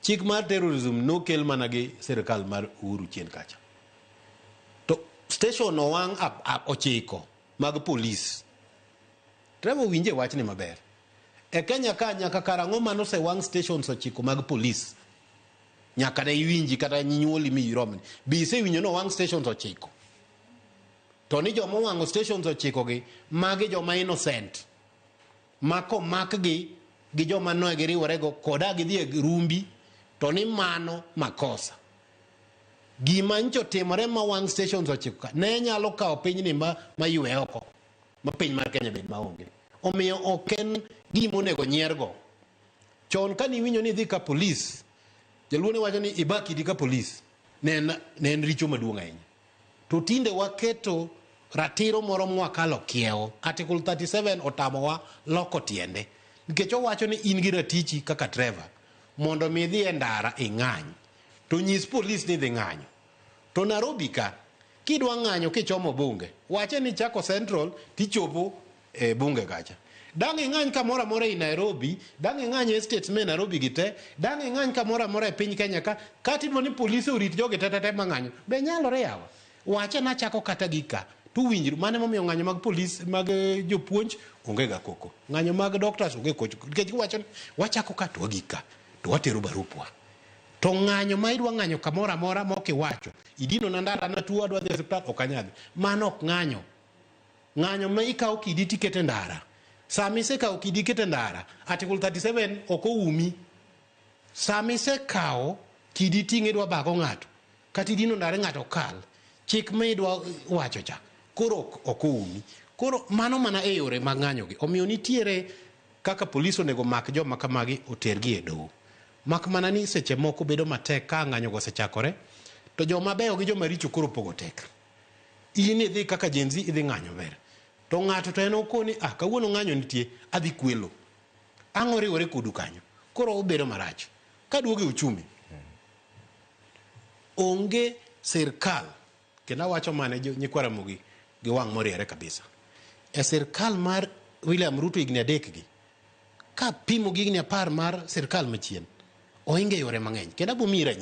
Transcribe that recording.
Chik mar terrorism nokel mana gi sirkal mar Uhuru chien kacha. To station owang' 9 mag polis. Trevor winje wachni maber. E Kenya ka nyaka karang'o mane osewang' stations 9 mag polis? Nyaka ne iwinji kata nyuoli mi iromni. Bi isewinjo ni owang' stations 9. To ni joma owang'o stations 9 gi, magi joma innocent. Ma komakgi gi joma ne giriworego koda gidhi e rumbi to ni mano makosa. Gima ncho timore ma wang' stations 9 ka ne nyalo kawo pinyni ma ywe oko ma piny mar Kenya bed maonge. Omiyo ok en gima onego nyiergo. Chon kane iwinjo ni idhi ka polis, jaluo ne wacho ni iba kidi ka polis, ne en richo maduong' ahinya. To tinde waketo ratiro moro mwakalo kiewo. Article 37 otamowa loko tiende. Nikech owacho ni in gi ratichi kaka Trevor mondo mi idhi e ndara ing'any. To nyis polis ni idhi ng'anyo. To Nairobi ka, kidwa ng'anyo kichomo bunge, wache ni ichako Central tichopo e bunge kacha. Dang' ing'any kamoro amora ei Nairobi, dang' ing'any e estates me Nairobi gi te, dang' ing'any kamoro amora e piny Kenya ka, kata idwa ni polise orit jogi te te te mang'anyo, be nyalore yawa? Wache nachako kata gi ka, to winjru, mano emomiyo ng'anyo mag polis, mag jopuonj onge ga koko. Ng'anyo mag doctors onge koko, nikech giwacho ni wachako ka to wagik ka, to watero barupwa. To ng'anyo ma idwa ng'anyo kamoro amora ma ok iwacho, idino na ndara natuo adwa dhi e osiptal, ok anyal dhi. Mano ok ng'anyo. Ng'anyo ma ikawo kidi tikete ndara. Sama isekawo kidi ikete ndara, Article 37 ok oumi. Sama isekawo kidi ting'e idwa bago ng'ato, kata idino ndara ng'ato kal, chik ma idwa wacho cha, koro ok oumi. Koro mano mana e yore mag ng'anyo gi. Omiyo nitiere kaka polis onego mak joma kamagi otergi e doho. Mak mana ni seche moko bedo matek ka ng'anyo go osechakore, to joma beyo gi joma richo koro pogo tek. In idhi kaka Gen Z idhi ng'anyo ber. To ng'ato to en okoni, ah, kawuono ng'anyo nitie, adhi kwelo. Ang' oriwore kodu kanyo. Koro obedo marach. Kaduogo e uchumi, onge sirkal, kendo awacho mane nyikwa Ramogi gi wang' moriere kabisa. E sirkal mar William Ruto higni 3 gi, ka pimo gi higni 10 mar sirkal machien, ohinge yore mang'eny. Kendo abo miyi ranyisi.